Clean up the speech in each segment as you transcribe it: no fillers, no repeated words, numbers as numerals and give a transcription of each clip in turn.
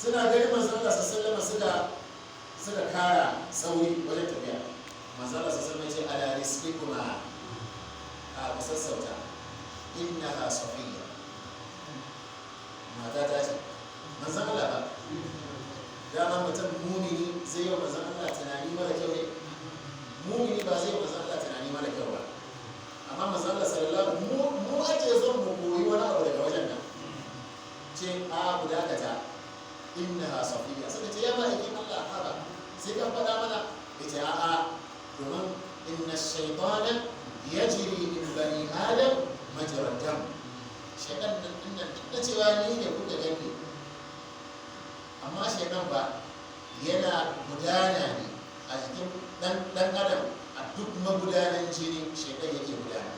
Suna ganin manzon Allah sallallahu alaihi suka kara sauri wajen tafiya. Manzon Allah sallallahu alaihi ce ala rislikuma, a kusassauta, innaha Safiya, mata ta ce. Manzon Allah ba dama mutum mumini zai yi wa manzon Allah tunani mara kyau ne? Mumini ba zai yi wa manzon Allah tunani mara kyau ba. Amma manzon Allah sallallahu mu ake son mu koyi wani abu daga wajen nan. Ce a ku dakata, innaha Safiya. Suka ce, ya ma'aikin Allah, haba, sai kan faɗa mana. Yace a'a, domin inna shaytana yajri min bani adam majra dam. Shaytan nan dinnan, duk da cewa ni ne kuka gani, amma shaytan ba yana gudana ne a jikin dan adam. A duk magudanan jini shaytan yake gudana.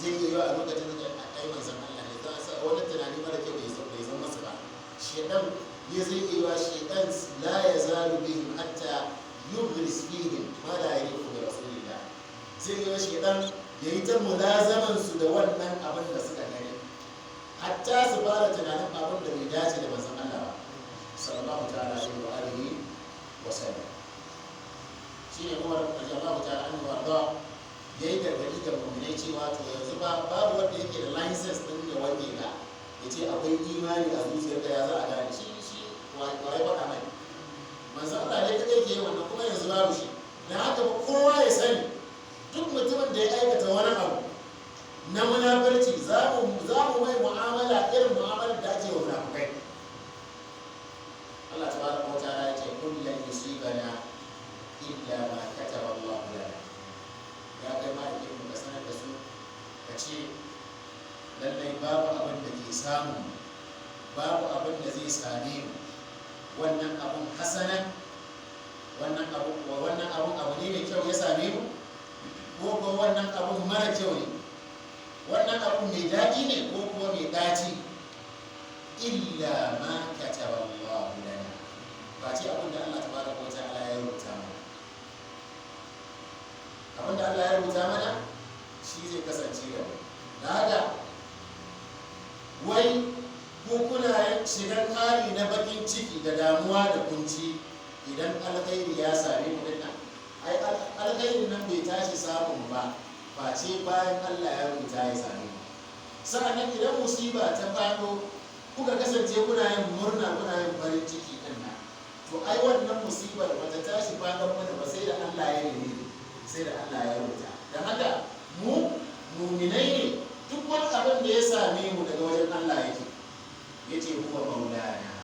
Zai iya yiwa a lokacin da ai manzon Allah ne za a sa wani tunani mara kyau bai zan masa ba. Shaytan ya zai iya yiwa shaytan la yazalu bihim hatta yubris fihim ma la yaliqu bi rasulillah. Zai iya shaytan yayi ta mulazaman su da wannan abin da suka gani, hatta su fara tunanin abin da bai dace da manzon Allah ba sallallahu ta'ala alaihi wa alihi wa sallam. Shine Umar radiyallahu ta'ala anhu warda yayi gargadi ga mu'minai cewa to yanzu ba babu wanda yake da license din da wanke ka yace akwai imani a zuciyarka, ya za a gane shi? Shi waye faɗa mai? Manzo Allah ne kadai ke yin wannan, kuma yanzu babu shi. Dan haka ba kowa ya sani, duk mutumin da ya aikata wani abu na munafurci, za mu mai mu'amala irin mu'amalar da ake wa munafukai. Allah tabaraka wa ta'ala ya ce qul lan yusibana illa ma kataba Allah lana. Ya kai ma da ka sanar da su ka ce lallai babu abin da ke samu, babu abin da zai same mu, wannan abun hasana, wannan abu, wannan abun abu ne mai kyau ya same mu, ko ko wannan abun mara kyau ne, wannan abun mai daɗi ne ko kuwa mai ɗaci, illa ma kataba Allah lana, ba ce abin da Allah tabaraka wa ta'ala ya rubuta mana. Abin da Allah ya rubuta mana shi zai kasance da mu. Da haka wai ko kuna shigar hali na bakin ciki da damuwa da kunci idan alkhairi ya same mu dinnan, ai alkhairin nan bai tashi samun ba face bayan Allah ya rubuta ya same mu. Sa'annan idan musiba ta faɗo, kuka kasance kuna yin murna, kuna yin farin ciki din nan, to ai wannan musibar bata tashi faɗon mana ba sai da Allah ya nemi, sai da Allah ya rubuta. Dan haka mu muminai ne, duk wani abin da ya same mu daga wajen Allah yake. Yace huwa maulana.